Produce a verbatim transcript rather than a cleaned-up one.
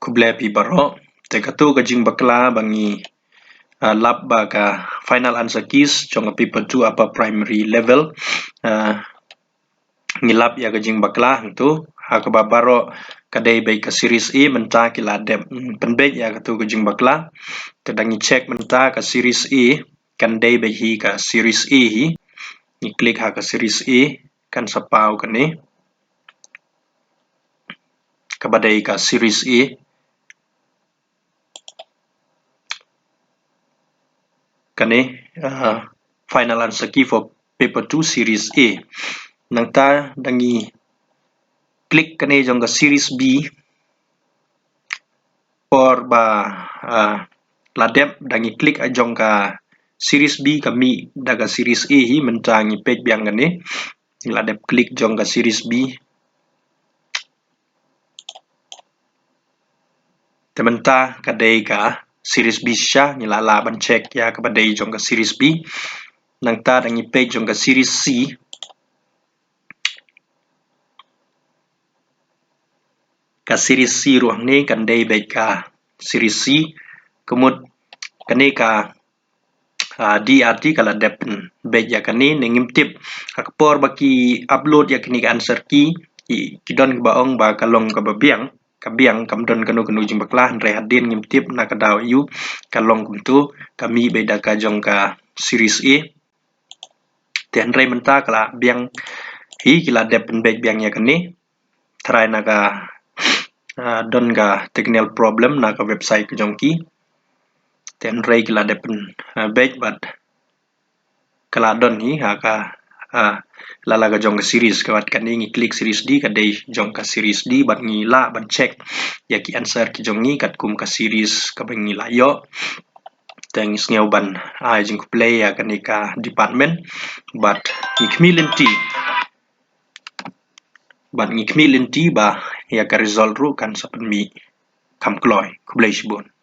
Khublei phi baroh. Te katu ka jingbakla ba ngi, ah, lap ba ka final answer keys jong ka paper two upper primary level, ah, ngi lap ïa ka jingbakla hangtu. Ha kaba baroh ka dei beit ka series A, mynta ki la dep, mm, pynbeit ïa katu ka jingbakla. Te da ngi check mynta ka series A, kan dei beit hi ka series A hi. Ngi click ha ka series A, kan sa paw kane. Kaba dei ka series A. Kane, ah, final answer key for paper two series A. Nangta da ngi click kane jong ka series B. Por ba, ah, la dep da ngi click jong ka series B ka mih da ka series A hi, mynta ngi peit biang kane. Ngi la dep click jong ka series B. Te mynta ka dei ka series B shisha, ngi la lah ban check ïa kaba dei jong ka series B. Nangta da ngi peit jong ka series C. Ka series C ruh hangne kan dei beit ka series C. Ka mut kane ka ah, D R T ka la dep pynbeit ïa kane, ne ngim tip. Ha ka por ba ki upload ïa kane ka answer key, ki, ki don kiba ong ba ka long kaba biang, ka biang, kam don kano kano jingbakla, hynrei hadien ngim tip na ka daw aïu ka long kumtu, ka mih beit da ka jong ka series A. Te hynrei mynta ka la biang hi, ki la dep pynbeit biang ïa kane. Tharai na ka, ah, don ka technical problem na ka website ka jong ki. Te hynrei ki la dep pynbeit bad ka la don hi ha ka, ah, la la ka jong ka series, ka bad kane ngi click series D, ka dei jong ka series D, bad ngi lah ban check ïa ki answer ki jong ngi katkum ka series kaba ngi la ïoh. Te ngi sngew ban ai jingkhublei ïa kane ka department, bad ngi khmih lynti. Bad ngi khmih lynti ba ïa ka result ruh kan sa pynmih kham kloi. Khublei shibun.